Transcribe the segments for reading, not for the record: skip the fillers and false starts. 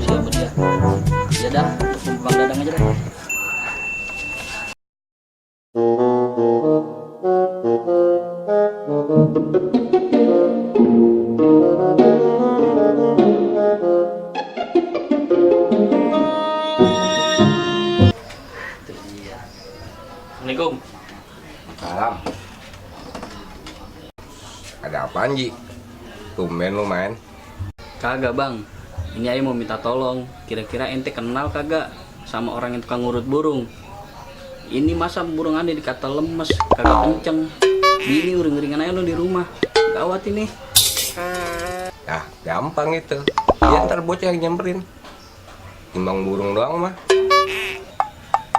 diskusi sama dia. Ya dah, telepon Bang Dadang aja dah. Itu dia. Assalamualaikum. Salam. Ada apaan, Ji? Tumben lu main. Kagak bang, ini Ayo mau minta tolong. Kira-kira ente kenal kagak sama orang yang tukang ngurut burung? Ini masa burung ane dikata lemes, kagak kenceng. Ini uring-uringan aja lo di rumah. Gawat ini. Ah, gampang itu. Ya ntar bocah yang nyamperin. Timbang burung doang mah.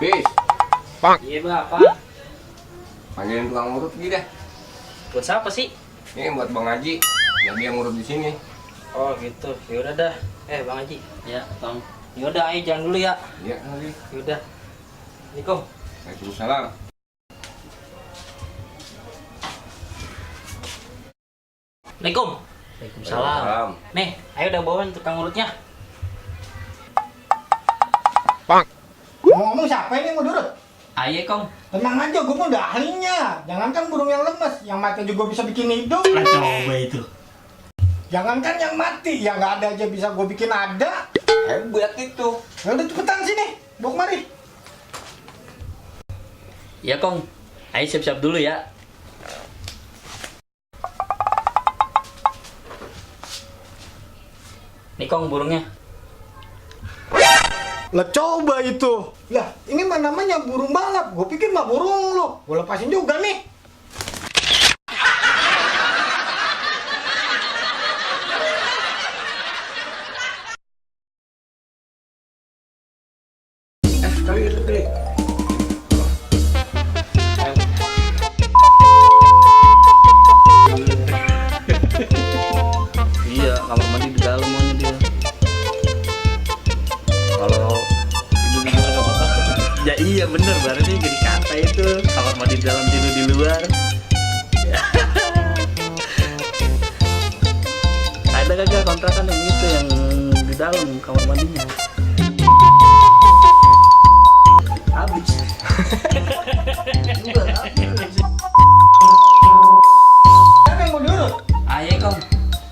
Bis, Iya bang, apa? panggilin tukang ngurut gitu dah. Buat siapa sih? Ini buat Bang Haji. Yang dia ngurut di sini. Oh gitu, yaudah dah. Bang Haji. Ya bang. Yaudah Ayo jangan dulu ya. Iya, kali. Yaudah. Assalamualaikum. Waalaikumsalam. Assalamualaikum. Waalaikumsalam. Nih, Ayo udah bawain tukang urutnya. Ngomong siapa ini mau durut? Ayo Kong. Tenang aja, gue mau udah ahlinya. Jangankan burung yang lemes, yang mati juga bisa bikin hidup. Lah coba itu. Jangankan yang mati, yang nggak ada aja bisa gue bikin ada. Hebat itu. Ya udah cepetan sini, bawa kemari. Ya Kong. Ayo siap-siap dulu ya. Nih Kong burungnya. Lah coba itu. Lah ini mah namanya burung balap. Gue pikir mah burung lo. Gue lepasin juga nih. Kali. Iya, kamar mandi di dalam maunya dia. Kalau tidur di luar apa apa? Ya iya bener, berarti jadi kata itu kamar mandi di dalam tidur di luar. Ada kagak kontrakan yang itu yang di dalam kamar mandinya? Habis. Juga habis. Siapa yang mau durut? Ayo Kong.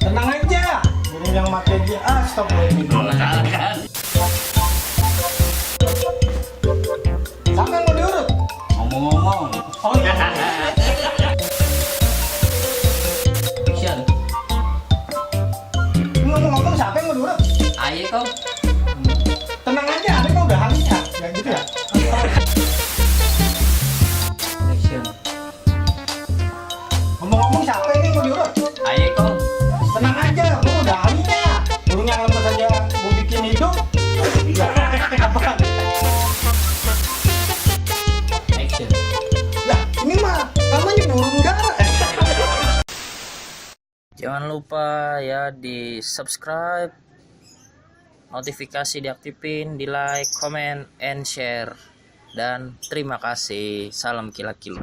Tenang aja. Burung yang mati aja. Ah, stop lo ini. Kan. Siapa yang mau durut? Ngomong-ngomong. Oh iya. Action. Ngomong-ngomong siapa yang mau durut? Ayo Kong. Tenang aja, ini mah udah ahlinya. Ya gitu ya. Action. Ngomong-ngomong siapa ini yang mau durut? Ayo Kong. Tenang aja, gue udah ahlinya. Burung yang lemes aja gue bikin hidup. Apaan? Action. Lah, ini mah namanya burung dara. Jangan lupa ya di subscribe, notifikasi diaktifin, di like, comment, and share. Dan terima kasih. Salam kila-kilo.